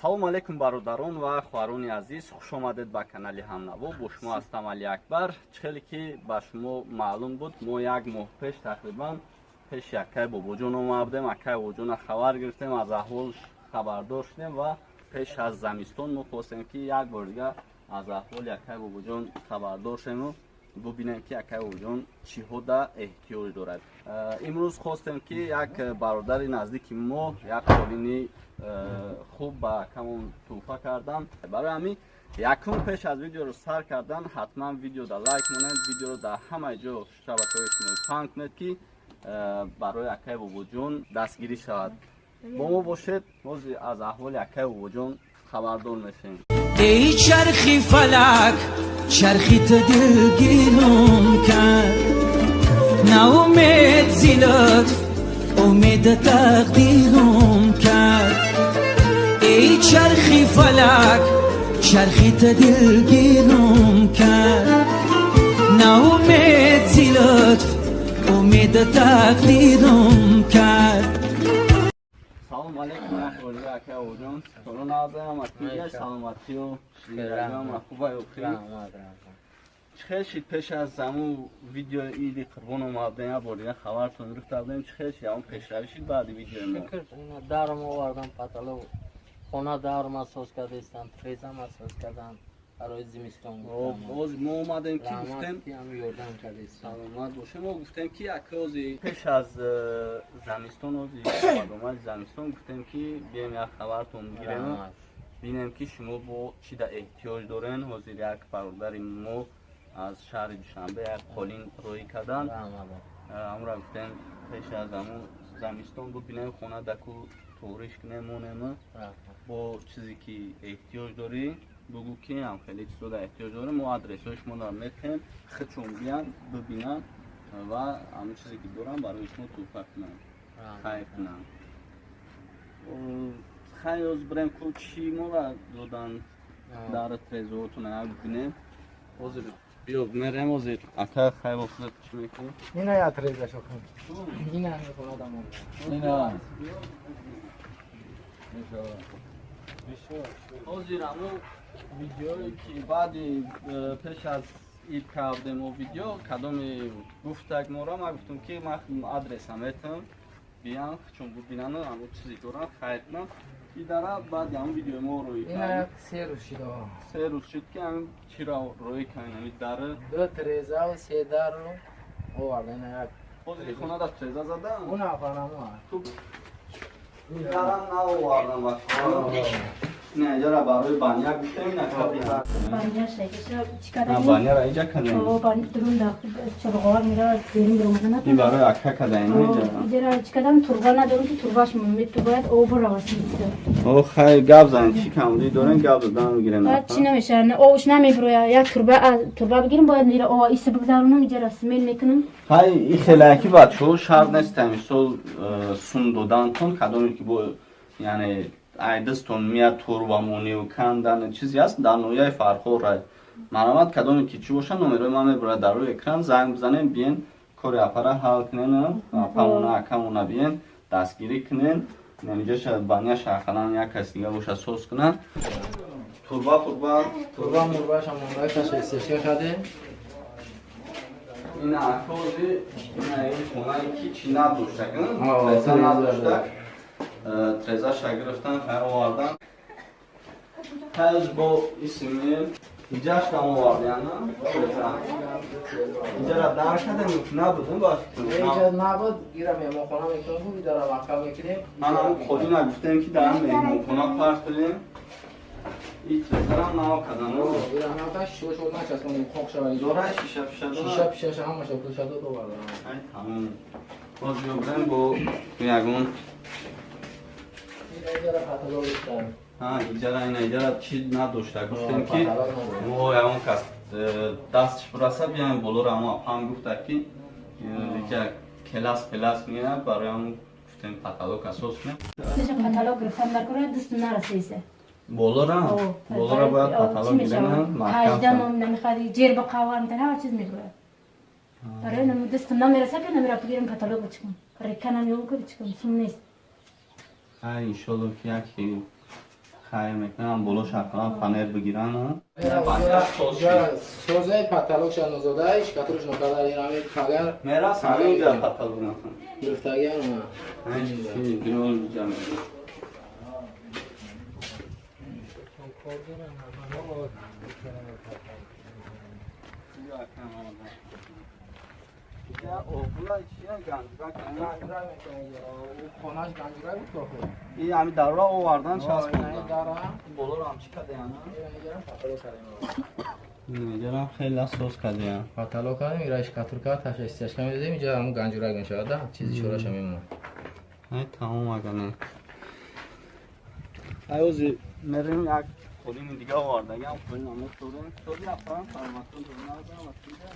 Салому алейкум, бародарон ва хоҳарони азиз, хуш омадед ба канали Ҳамнаво. Бо шумо ҳастам Али Акбар. Чӣ хеле ки ба шумо маълум буд, мо як моҳ пеш тақрибан пеши акай Бобоҷон омада будем. Акай Бобоҷона хабар гирифтем, аз аҳволш хабардор шудем ва пеш аз замистон мо хостем, ки як бор дига аз аҳволи акай Бобоҷон хабардор шавему бубинем, ки акай Бобоҷон чиҳода эҳтиёҷ дорад. Имрӯз хостем, ки як бародари наздики мо як қолини хуб ба акамон тӯҳфа кардан. Барои ҳамин якум, пеш аз видеоро сар кардан, ҳатман видеода лайк монед, видеоро дар ҳамаи ҷо шабакаҳои иҷтимоӣ паҳн кунед, ки барои акай Бобоҷон дастгирӣ шавад. Бо мо бошед, бози аз аҳволи акай Бобоҷон хабардор мешавем. Эй чархи фалак, чархи ту дилгирум кард, на умед зи лутф, умед тақдирум кард. Эй чархи фалак, чархи ту дилгирум кард, на умед зи лутф, умед тақдирум кард. Салому алейкум, аҳволи акай Бобоҷон? Корона азам, саломатию зиндагиам хуба ёхӣ? Чӣ хел шид? Пеш аз аму видеои Иди Қурбон омадем, як бор дига хабартон гирифта будем. Чӣ хел шид, амн пешравӣ шид баъди видеои мо? Шукр, дарм овардам, потолок хона дарма соз кардастам, трезама соз кардам барои зимистон. Боз мо омадем, ки гуфтем ёрдам кардест. Саломат бошем. Мо гуфтем, ки ака, ози пеш аз замистон, ози омади замистон, гуфтем, ки бием, як хабартон бигирем, бинем, ки шумо бо чида эҳтиёҷ дорен. Ҳозир як бародари мо аз шаҳри Душанбе як қолин роҳӣ кардан. Амра гуфтем, пеш аз аму замистон бубинем, хона даку ториш кунем, монем. Бо чизе ки эҳтиёҷ дорӣ, бугӯ, ки ҳам хеле чизода эҳтиёҷ дорем. Мо адресҳои шуморо метаҳем, худшон биян, бибинанд ва ҳамн чизе ки дорам, барои шумо тӯҳфа кунанд, хайр кунанд. Хайр, оз бирем ку, чӣ мора додан дар трезоотона, як бибинем. Ҳозир биё, мерем. Ҳозир, ака, хайр, бо худат чӣ мекунӣ? Ина я треза шохим. Ина хона дамон. Ина. Ҳозир ҳамун видеое ки баъди пеш аз ид кардем, о видео кадоми гуфтак мора, ман гуфтам, ки ман адреса метам, биян, чун бубинану ҳамун чизе дорам, хайр кунам. Идара баъди ҳамун видеои мо рӯй Ина 3 рӯз шид. 3 рӯз шуд, ки ҳамин чиро рӯй кардем, ҳамин дары. Ду треза ва се дару оварда, ина як. Ҳозир хонада треза задам. Уна фанамо. Дарам наовардам ба ина иҷара барои баня гуфтем, ина каби. Баня шайкаша чӣ кардем? Баняра иҷа кардем. Дурун да чорғовар мера, берун биромада. Ин барои ака кадаем иҷара. Иҷара чӣ кардам? Турба надорам, ки турбаш ту бояд об равад. О, хай, гап занед, чӣ камбудӣ дорем, гап задан мегирем. Баъд чӣ намеша, обш намебироя. Як турба турба бигирам, бояд ира иса бигзаронам, иҷара смел мекунам. Хай, и хелаки бачаҳо шарт нест, мисол, сум додантон. Кадоме ки бо, яъне, айдастон меяд, турбамониву кандан чизе ҳаст, дар ноҳияи Фархор рай марҳамат. Кадоме ки чӣ боша, номерои ман мебурад дар рӯи экран, занг бизанем, биен, кори апара ҳал кунен, апамона, акамона биен, дастгирӣ кунен. Инҷоша баняша ақаллан як кас дига боша, соз кунад. Турба пурба? Турба мурбаша монда, каша истешка кардем. Ина акози, ина ин хонае ки чӣ надоштак, треза надоштак, трезаша гирифтан, хайр, овардан. Хайр, бо исми иҷашам овардяна треза. Иҷара дар кардем, набудем ба фикр. Иҷа набуд, ира меҳмонхона мекунем, гу идара маҳкам мекунем. Ман ҳам қолина гуфтем, ки дар меҳмонхона партоем. И трезарам нав кардам. Ира нав кар, шишошо начаспонем, хок шава. Дора шиша пиша дора? Шиша пишаша ҳамаша пулша дод, овардам. Ай, тамом. Боз биёбрем бо ягон. Иҷара потолок кардем. Иҷара, ина иҷара чӣ надошта, гуфтем, ки мо ягон кас дастш бираса, биёем болоро. Ҳамо апам гуфта, ки иҷа келас пелас меяд, барои ҳамн гуфтем, потолок асос кунем. Потолок гирифтан дар кора даст нарасиса. Болора, болора бояд потолок гирем. Маҳкам намехоҳад, ҷер бақаван, ҳама чиз мегӯяд. Барои дастам намераса, ки намера бигирам, потолок бичкам, реканам ё ки бичкам, сум нест. Ай, иншолло, ки яке Хайр мекунам, боло шақалам фанер бигиран. Созаи паталок шанозодаи шкатурш нокадар инами пагар. Мерас ҳаминҷа паталок нахан. Гирифтагиам. И ами дарра овардан часпондан. Болоро ҳам чӣ кардаян? Инҷарам хеле соз кардаян. Паталок кардем, ира шкатурка ташестяшка медодем, инҷа ҳам ганҷурак мешавад, чизи чораша мемонад. Ай тамом агане. Ай ози мерем як қолини дига овардагиам, қолин ҳам меторем. Сози апарам фарматон дурнадам ва чида.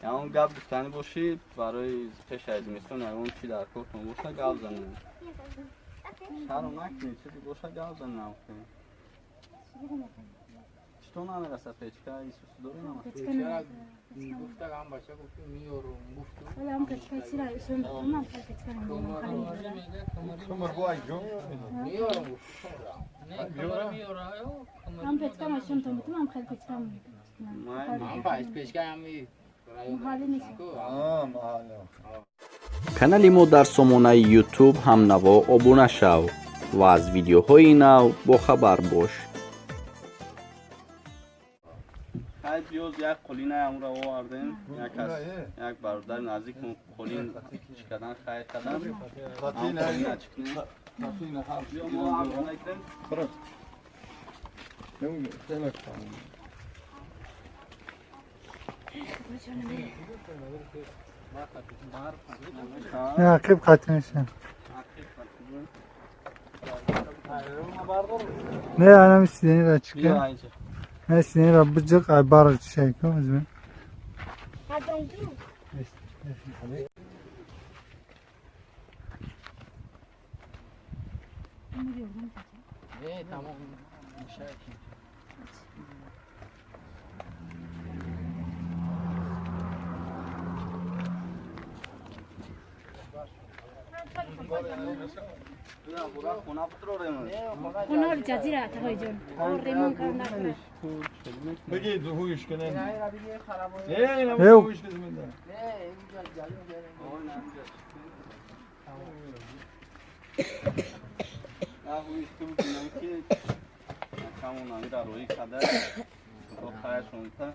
Ягон гап гуфтанӣ бошӣ барои пеш аз зимистон, ягон чи дар кортон боша гап занем. Шарм накунед, чизе боша гап занем. Чито намераса печка Исус дорӣ нама? Гуфтагам бача гуфт миёрум гуфту. Ҳам печка чира ишон ман печка миёрум гуфт. Ҳам печка машон то митум ҳам хел печка. Ҳам печка ҳами Канали мо дар сомонаи YouTube ҳамнаво обуна шав ва аз видеоҳои нав бохабар бош. Хай биёз як қолинаи амро овардем. Як аз як бародари наздикмо қолин чӣ кардан, хайр кардан. Қолина чӣ кунем? Биё мо ҳам кунем. عقب قطع میشه. نه انا سینه را چیکار؟ نه سینه را بجق عبارة شيء كم زمان. نه تمام میشه. خونه جزیره تقای جان. ریمون کردن. بگید هویش کنن. نه هویش کنن. نه هویش که بودیم که همون نمی روی کده با خیرشون تا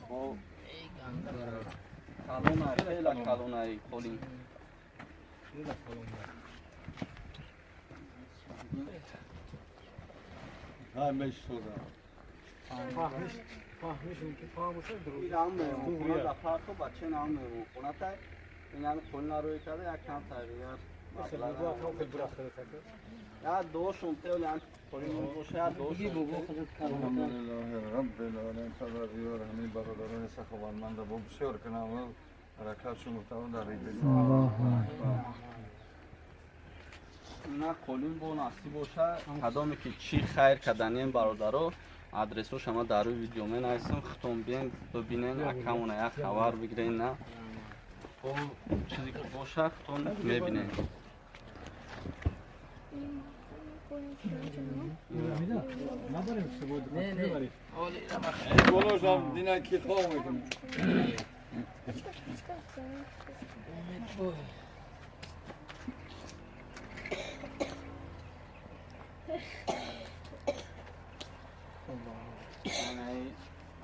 با کلونه خیلی کلونه قولین. همش سوزم. فهمیشون که فهموشه درست. این هم خونه در پارک و بچه نام خونه تا این هم خونه روی کرده یک کم تغییر. یا دوشون تیول هم خونه باشه یا دوشون. الحمدلله رب العالمین پروردگار همه برادران سخاوتمند با بسیار کنم و برکتشون گفتم در ریده. الله اکبر. نه قولین бо насиб боша кадоме ки чӣ хайр карданем бародаро адресҳо шама дар рӯи видео менависам, худтон биен бибинен, акамона як хабар бигирен, на бо чизе ки боша худтон мебинен. Болошам дина ки хоб мекунем.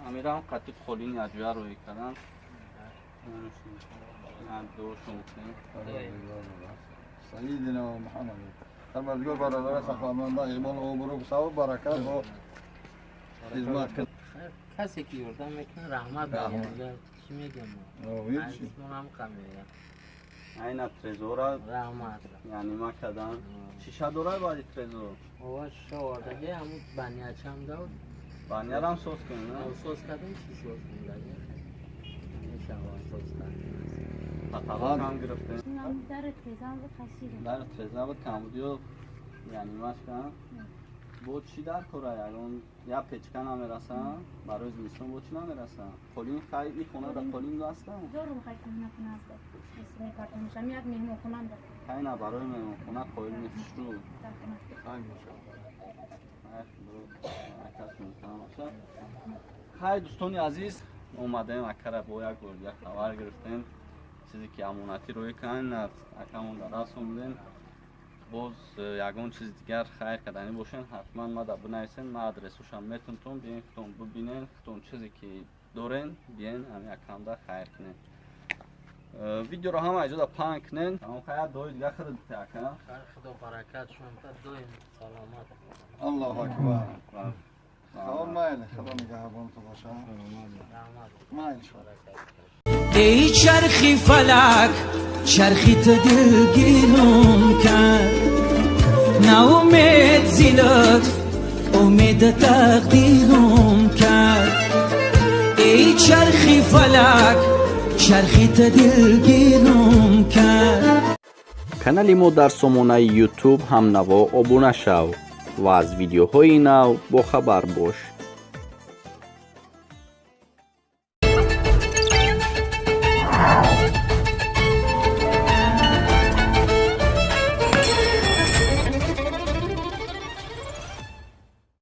Амирам қатъи қолини аҷоя рӯй кардан. Сайидина Муҳаммад. Парвардигор бародарон саховатманд иқбол обрӯ савоб баракат бо хизмат кун. Касе ки ёрдам мекунад раҳмат мегӯям. Чӣ мегӯям? Исмонам қам мегӯям. Айна трезора раҳмат. Яъне ма кардан. Шиша дорад баъди трезор? Ова шиша овардаги ҳамун банячам дод. Банярам соз кунем, на? Соз кардем, шиша кундаги. Мешавад соз кардем. Паталок ҳам гирифтем. Дар треза буд хашида. Дар треза буд камбудиё яъне маш кардам. Бо чӣ дар кора ягон Я печка намераса, барои зимистон бо чӣ намераса? Қолин хай, и хона да қолин аста? Дорум, хай, кӯҳна хона аст. Мепартонишам, як меҳмонхона да. Хай, на, барои меҳмонхона қолини хушрӯ. Дар хона. Хай, машалло. Хай, дӯстони азиз, омадаем, акара бо як бор як хабар гирифтем, чизе ки амонатӣ рӯй кан, акамон дар даст омадем. Боз ягон чизи дигар хайр карданӣ бошен, ҳатман мада бинависен, ман адресушам метунтум, биен, худтон бибинен, худтон чизе ки дорен, биен, ҳами акамда хайр кунен. Видеоро ҳама иҷода паҳн кунен. Хайр, дуои дига худат бите, ака. Хайр, худо баракат шумо, доим саломат. Аллоҳу акбар. Хоб, майли, худо нигаҳбонту боша. Раҳмат. Майли шумо. Баракат. Эй чархи фалак, чархи ту дилгирум кард, на умед зи лутф, умед тақдирум кард. Эй чархи фалак, чархи ту дилгирум кард. Канали мо дар сомонаи Ютуб «Ҳамнаво» обуна шав ва аз видеоҳои нав бохабар бош.